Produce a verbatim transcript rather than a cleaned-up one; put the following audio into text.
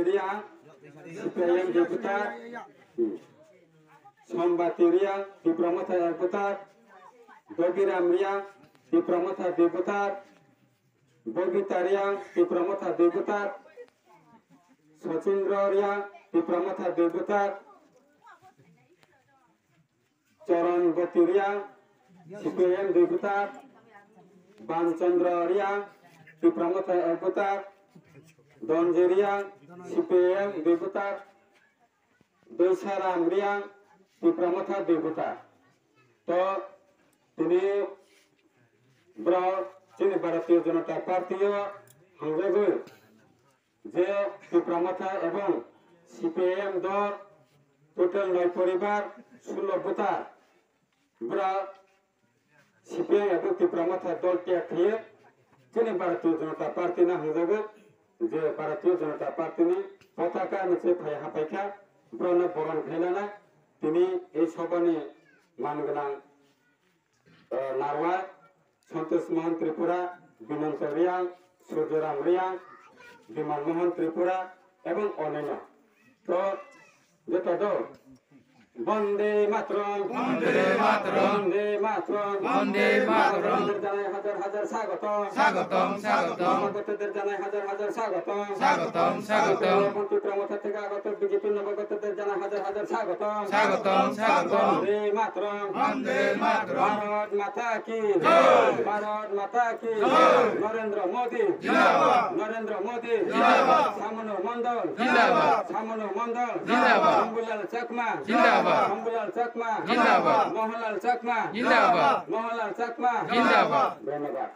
Reang, C P I M dui voter. Hmm. Sombati Reang, Tipra Motha ek voter. Dobiram Reang, Tipra Motha dui voter. Bobita Reang, Tipra Motha dui voter. Sachindra Reang, Tipra Motha dui voter. Charan Bati Reang, C P I M dui voter. Ban Chandra Reang, Tipra Motha ek voter. Donji Reang, C P I M dui voter. Doisaram Reang, Tipra Motha dui voter. To tini borok chini Bharatiya Janata Party o hamjagwi je Tipra Motha ebong C P I M dol total noi poribar sullo voter. Borok C P I M ebong Tipra Motha dol tyag khaiye chini Bharatiya Janata Party no hamjago je Bharatiya Janata Party ni potaka ni se phai hapai kha borok no boron khailana tini ei sobha ni man gwnang, eh, Narwai, Santosh Mohan Tripura, Binanta Reang, Surjoram Reang, Biman Mohan Tripura ebong oneno. To joto do. Bande Mataram. Bande Mataram. Bande Mataram. Bande Mataram. Janai hajar hajar swagotom. Swagotom, swagotom. Swagotom janai hajar hajar swagotom. Swagotom, swagotom. Bande Mataram. Swagotom, swagotom. Bande Mataram. Bande Mataram. Bharat Mata ki jai. Bharat Mata ki jai. Narendra Modi. Zindabad. Narendra Modi. Zindabad. Samanu Mandal. Zindabad. Samanu Mandal. Zindabad. Shambhulal Chakma. Zindabad. Shambhulal Chakma. Zindabad. Mohanlal Chakma. Zindabad. Mohanlal Chakma. Zindabad. Dhonyabad.